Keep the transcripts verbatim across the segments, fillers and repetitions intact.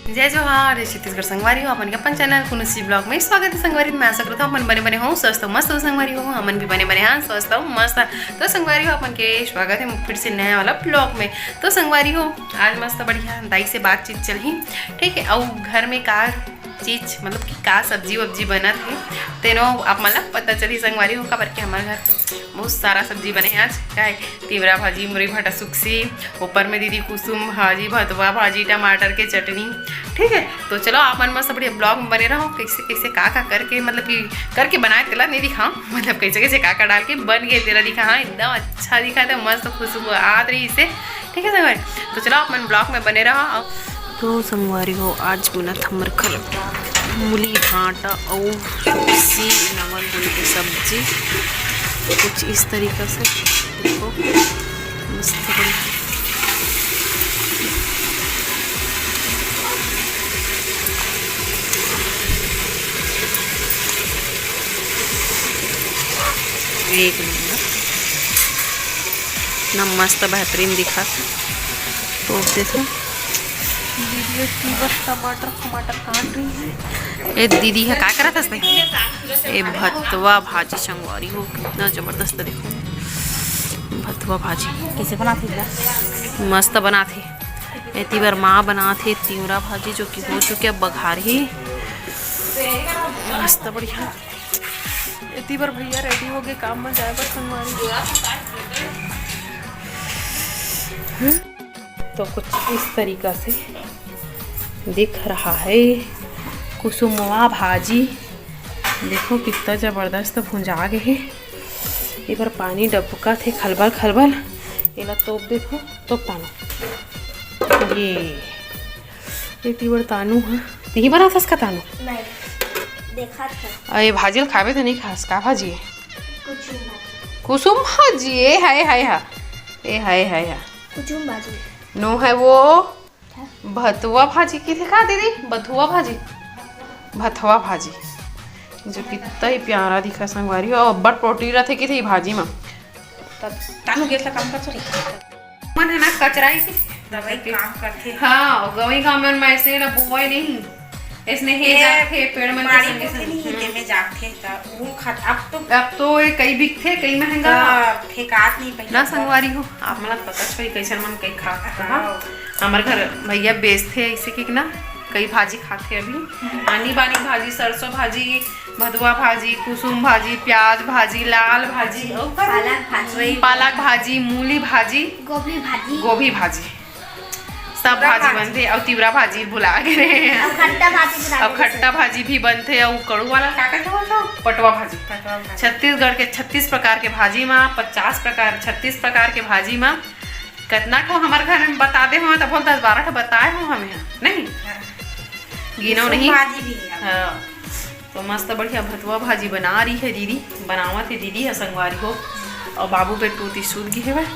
जय जोहार, जय छत्तीसगढ़ संगवारी हो, अपन के अपन चैनल कुनुसी ब्लॉग में स्वागत है संगवारी। मैं आशा करता हूँ अपन बने बने हो, स्वस्थ हो, मस्त हो संगवारी हो, हमन भी बने बने हाँ, स्वस्थ हो, मस्त। तो संगवारी हो, अपन के स्वागत है फिर से नया वाला ब्लॉग में। तो संगवारी हो, आज मस्त बढ़िया दाई से बातचीत चलही, ठीक है। अउ घर में का चीज, मतलब कि का सब्जी वब्जी बनत हे, तेनो आप मन ला पता चलही संगवारी हो, काबर के हमर घर बहुत सारा सब्जी बने हे आज। का हे, तिवरा भाजी, मुरई भाटा सुकसी, ऊपर में दीदी कुसुम भाजी, भतवा भाजी, टमाटर के चटनी, ठीक है। तो चलो आप मन मस्त बढ़िया ब्लॉग में बने रहो, कैसे कैसे का का करके, मतलब कि करके बनाए तेला नहीं दिखाओ, मतलब कैसे कैसे का का डाल के बन गए तेला दिखा। हाँ, एकदम अच्छा दिखा था, मस्त खुशबू आत रही इसे, ठीक है संगवारी। तो चलो आप मन ब्लॉग में बने रहो। तो संगवारी हो, आज बनत हमर घर मूली भाटा अउ सुकसी नवल गुल के सब्जी, कुछ इस तरीका से देखो, मस्त बढ़िया। एक नंबर, इतना मस्त बेहतरीन दिखत। तो देखो, दीदी एक टीबर टमाटर, टमाटर काट रही है। ए दीदी है, का करत हस? ए भतवा भाजी संगवारी हो, कितना जबरदस्त, देखो भतवा भाजी कैसे बनाथे। मस्त बनाथे। एती बर माँ बनाथे तिवरा भाजी, जो कि हो चुके, अब बघारही। मस्त बढ़िया। एती बर भैया रेडी हो गए काम में जाए बर संगवारी। हम्म? तो कुछ इस तरीका से दिख रहा है कुसुमवा भाजी। देखो कितना जबरदस्त भुंजा गे हे। एकर पानी डबकत हे खलबल खलबल। एला तोप देथो, तोप तानो। ये, ये तीवर तानू हा। तिही बनाथस का तानू? नहीं, देखा था। अरे भाजी ल खाबे तो नहीं खास का भाजी है? कुछ नहीं। कुसुम भाजी, ए हाय हाय हा। ए हाय हाय हा। कुसुम भाजी। नो है वो। भतुआ भाजी किथे का दीदी? बथुआ भाजी, भथवा भाजी, जो कितना ही प्यारा दिखा संगवारी हो। अब्बड़ प्रोटीन रथे किथे ई भाजी में। तब तानू गैस ला काम कर चली। मन है ना कचराई से दवाई काम करथे। हाँ, गवई गाँव में ऐसे ना बोए नहीं, ऐसने हे ए, जाथे पेड़ मन के बाड़ी संगे कोती संग। नहीं, हम्म। तेमे जाथे त वो खत-, अब तो अब तो ये कई बिकथे, कई महंगा। त फेंकात नहीं पहले ना तो। संगवारी हो, आप मन पता छोड़ी कैसन मन कई खात हो, हाँ। हाँ। हमर घर भैया बेचथे ऐसे कि ना, कई भाजी खाथे अभी। हम्म। आनी बानी भाजी, सरसों भाजी, भदुआ भाजी, कुसुम भाजी, प्याज भाजी, लाल भाजी, अउ का पालक भाजी। पालक भाजी, मूली भाजी, गोभी भाजी। गोभी भाजी, सब पूरा भाजी भाजी। बनथे। अउ तिवरा भाजी भुला गे रहे हैं। अउ खट्टा भाजी भुला अउ गे खट्टा रहे। भाजी भी बनथे। अउ कड़ू वाला का कथे बोलथो? पटवा भाजी। पटवा भाजी। छत्तीसगढ़ के छत्तीस प्रकार के भाजी मा, पचास प्रकार, छत्तीस प्रकार के भाजी मा कतना ठो हमर घर में बता दे हो, त बोल दस बारह ठो बताए हो हम यहाँ, नहीं? हाँ। गिनो कुसुम नहीं? भाजी भी है। हाँ। तो मस्त बढ़िया भतुआ भाजी बना रही है दीदी, बनावत है दीदी ह संगवारी हो। अउ बाबू बेटू ती सूत गे हवय।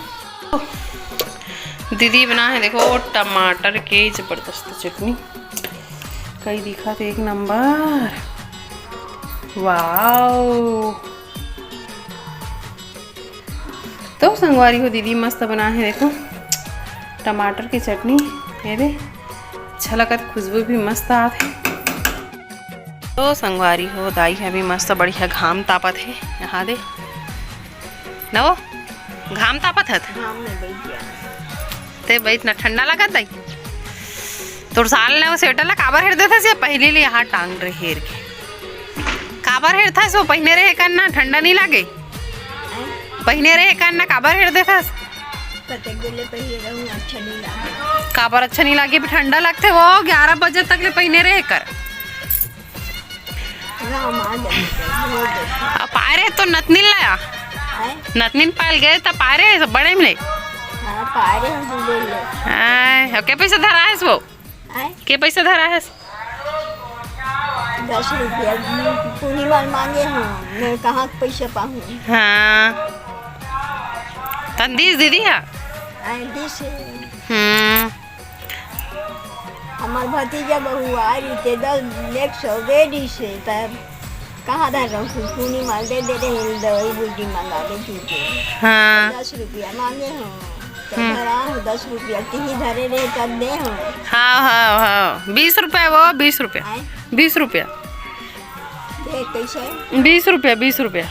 दीदी बना है, देखो, टमाटर के जबरदस्त चटनी, कई दिखत एक नंबर। वाओ। तो संगवारी हो, दीदी मस्त बना है, देखो, टमाटर की चटनी। ये दे, अच्छा लगत, खुशबू भी मस्त आत है। तो संगवारी हो, दाई ह भी मस्त बढ़िया घाम तापत हे। यहाँ दे न वो घाम तापत हत। घाम में बैठ गया। ते बैठ ना, ठंडा लगत दाई। तोर साल ने वो स्वेटर ला काबर हेर देथस या पहिली ले यहाँ टांग रहे हेर के? काबर हेरथस वो? पहिने रहे कर ना, ठंडा नहीं लागे? पहिने रहे कर ना, काबर हेर देथस? कतेक बेर ले पहिरे रहूं, अच्छा नहीं लागे। काबर अच्छा नहीं लागे? ठंडा लगथे वो, ग्यारह बजे तक ले पहिने रहे कर। घाम आ जाथे, धो देथे। अब पाए रहे तो नतनीन लाया। हैं? नतनीन पायल गए त पाए रहे बड़े में ले। हाँ, पाए रहे हम दू बेर ले। हैं, अब के पैसा धरा है वो? हैं? के पैसा धरा है? दस रुपया पूर्णिमा मांगे हूँ, मैं कहाँ के पैसा पाहूँ? हाँ। तन दीस दीदी है? हैं, दीस है। हम्म। हमर भतीजा बहू आ रही थे, दस, एक सौ दे दी से, तब कहाँ धर रहूँ? पूर्णिमा दे दे रहे हैं, दवाई बूटी मंगा दे पी के। हाँ। दस रुपया मांगे हूँ, तो हम्म। धरा हूँ, दस रुपया तिही धरे रहे, तब दे हूँ। हाँ, हाँ, हाँ। बीस रुपया वो, बीस रुपया। आय? बीस रुपया। देख कैसे? बीस रुपया, बीस रुपया।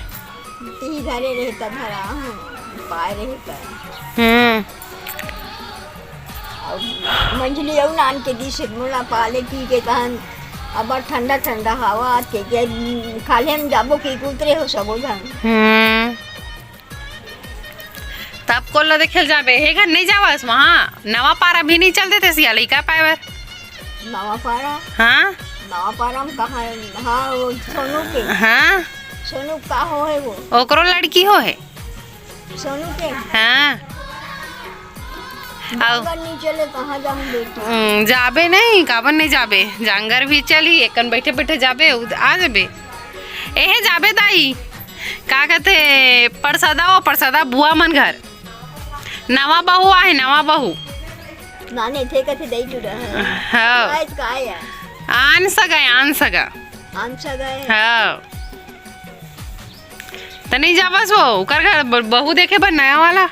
ती घरे रहता भरा, हाँ, पाए रहता। हम्म। अउ मंझली अउ नान के दिस मोला पाले पी के तहन अब्बड़ ठंडा ठंडा हवा आत के, के खाले हम जाबो कि उतरे हो सबो झन। हम्म। तब कोन ला देखे ल जाबे? हे घर नहीं जावस, वहाँ नवा पारा भी नहीं चल देते सिया लइका पाए बर। नवा पारा? हाँ। नवा पारा में कहाँ? हाँ, वो सोनू के। हाँ। सोनू का हो है वो? ओकरो लड़की हो है। सोनू के? हाँ। अउ जांगर नहीं चले, कहाँ जाऊँ बेटी? हम्म, जाबे नहीं, काबर नहीं जाबे? जांगर भी चली, एकन बैठे बैठे जाबे, उद-, आ जाबे। एहे जाबे दाई, का कहते, परसदा, वो परसदा बुआ मन घर। नवा बहू आहे, नवा बहू। नाने थे कथे दई टूरा है। हाँ। आज का आया? आन सगा, आन सगा। आन सगा है। हाँ। त नहीं जावस वो, ओकर घर ब-, बहू देखे बर नया वाला।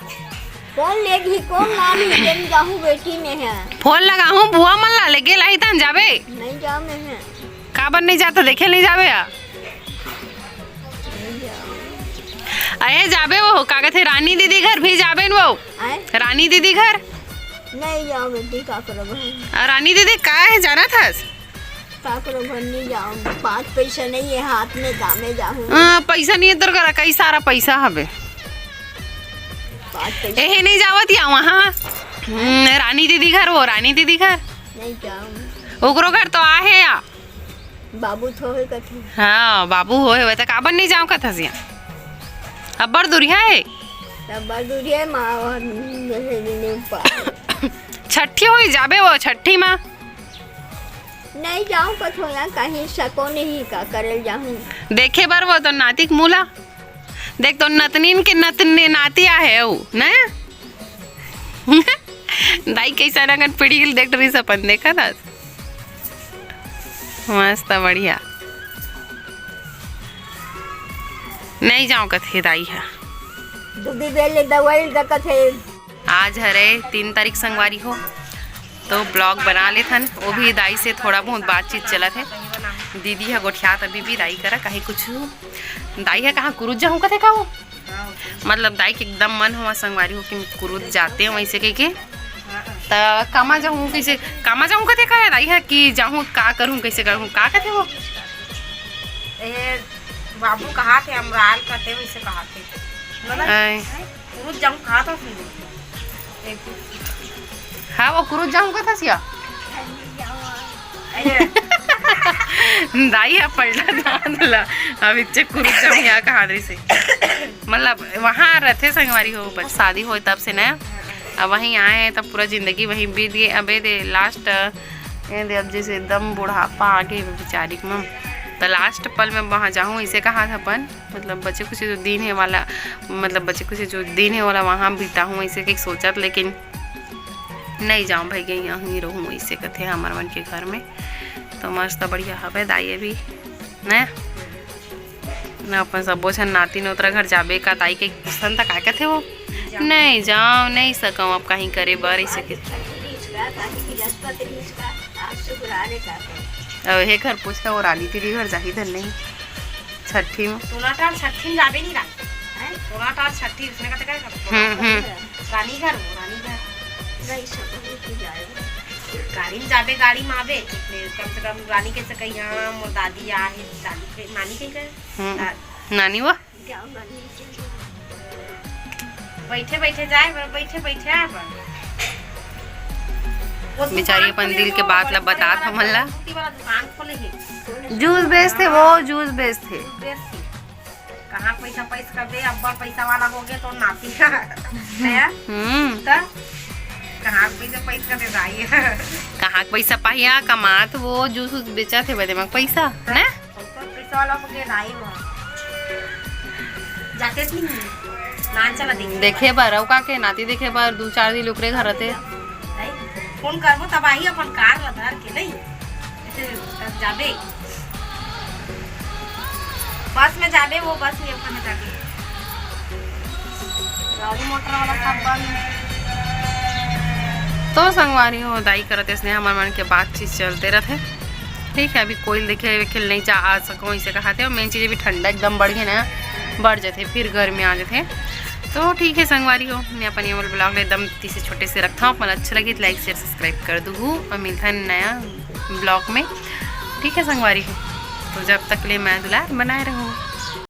कौन लेगी, कौन नाम ही तेन जाहू बेटी में है। फोन लगाहूँ बुआ मन ला, लेगे लाही तन जाबे। नहीं जाओ में है। काबर नहीं जाता, देखे नहीं जाबे आ। अरे जाबे वो, का कहते, रानी दीदी घर भी जाबे न वो। आए? रानी दीदी घर। नहीं जाओ बेटी, का करब हम? आ, रानी दीदी का है, जानत हस? का करब हम, नहीं जाओ। पाँच पैसा नहीं है हाथ में, कामे जाहूँ। हाँ, पैसा नहीं है तोर करा, कई सारा पैसा हवे। पाँच पैसा। एहे नहीं जावत या वहाँ? हम्म, रानी दीदी घर, वो रानी दीदी घर। नहीं जाओ। ओकरो घर तो आहे या। बाबू तो होए कथे। हाँ, बाबू होए होए त काबर नहीं जाओ कथस या? अब्बड़ दूरिहा है। अब्बड़ दूरिहा है, माँ और छट्ठी होई जाबे वो, छट्ठी माँ। नहीं जाऊँ कथो या, कहीं सको नहीं का करल जाहूँ। देखे बर वो तो नातिक मूला। देख तो नतनीन के नतने नाती आहे ऊ, न? दाई कैसा रंगन पीढ़ी के देख रही अपन, देखा था? मस्त, बढ़िया। नहीं जाओ कथे दाई हा। दूधी बेले दवाई ल कथे। आज हरे तीन तारीख संगवारी हो, तो ब्लॉग बना लेथन। वो भी दाई से थोड़ा बहुत बातचीत चलत है। दीदी ह गोठियात अभी भी दाई करा, काहे कुछ दाई ह कहाँ कुरुद जाहूँ कथे का वो? मतलब दाई के एकदम मन हुआ संगवारी हो कि कुरुद जाते हो वैसे कह के। त कामा जाहूँ कैसे, कामा जाहूँ कथे का दाई ह कि जाहूँ का करूँ कैसे करूँ का कथे वो? ए, बाबू कहा थे, अमराल कथे वैसे कहा थे। मतलब, आय। कुरुद जाऊँ कहा था फिर। एक हाँ, वो कुरुद जाऊँ कथा सिया। दाई ह पलटा दांत ला। अब इच्चे कुरुद जाऊँ या कहा रही से। मतलब, वहाँ रहते संगवारी हो, बस शादी होए तब से ना। अब वहीं आए हैं, तब पूरा जिंदगी वहीं बीत गई। अबे दे, लास्ट, ये दे, अब जैसे एकदम बुढ़ापा आ गए बेचारी के, तो लास्ट पल में वहाँ जाऊँ, इसे कहा था अपन। मतलब बचे कुछ जो दिन है वाला, मतलब बचे कुछ जो दिन है वाला वहाँ बिताहूँ, ऐसे कहीं सोचत, लेकिन नहीं जाऊँ भाई, यहीं रहूँ, ऐसे कथे हमर मन के घर में। तो मस्त बढ़िया हवे दाई अभी, न? न अपन सबो झन नाती नोतरा घर जाबे का, दाई के किसन त का कथे वो? नहीं जाऊँ, नहीं सकूँ अब कहीं करे बर, ऐसे के। अब हे घर पूछता वो रानी दीदी घर जाही धन नहीं। छठी में। टोला टाल छठी में जाबे नहीं रात। हैं? टोला टाल छठी, उसने कहते क्या करते? हम्म, हम्म। रानी घर वो, रानी घर। नहीं, सब लोग की जाए। गाड़ी में जाबे, गाड़ी में आबे। कम से कम रानी के से कही, "हाँ, मोर दादी आ है, दादी के, नानी के कहे।" हम्म। दा- नानी वो? क्या नानी के? बैठे बैठे जाए बर, बैठे बैठे आए बर। वो दुकान बेचारी अपन खोले दिल के वो, बात ला बड़े बतात वाला हमन ला। जूती वाला दुकान खोले हे। जूस बेचथे वो, जूस बेचथे। जूस बेचथे। कहाँ पैसा पैस कर दे, अब्बड़ पैसा वाला हो गया तो नाती का। नया? हम्म। त कहाँ पैसा पैस कर दे दाई? कहाँ के पैसा पाहिया, कमात वो जूस वूस बेचत हे बदे मग पैसा, त? ना? पैसा वाला हो गया दाई वो। जाते नहीं। नान चला देखे। देखे बर, अउ का के नाती देखे बर, दू चार दिन ओकरे घर रहते। नहीं, फोन करबो तब आही अपन कार ला धर के, नहीं? ऐसे तब जाबे। बस में जाबे, वो बस में अपन जाबे। गाड़ी मोटर वाला सब बंद। तो संगवारी हो, दाई करत इसने हमर मन के बातचीत चलते रहथे। ठीक है, अभी कोई देखे वेखे ल नहीं जा आ सको, इसे कहाथे। और मेन चीज, अभी ठंडा एकदम बढ़ गया ना, बढ़ जाते, फिर गर्मी आ जाते। तो ठीक है संगवारी हो, मैं अपन ये वाला ब्लॉग ले एकदम तीसे छोटे से रखता हूँ। अपन अच्छा लगे तो लाइक शेयर सब्सक्राइब कर दूँ और मिलता है नया ब्लॉग में। ठीक है संगवारी हो, तो जब तक ले मैं दुलार बनाए रहूँ।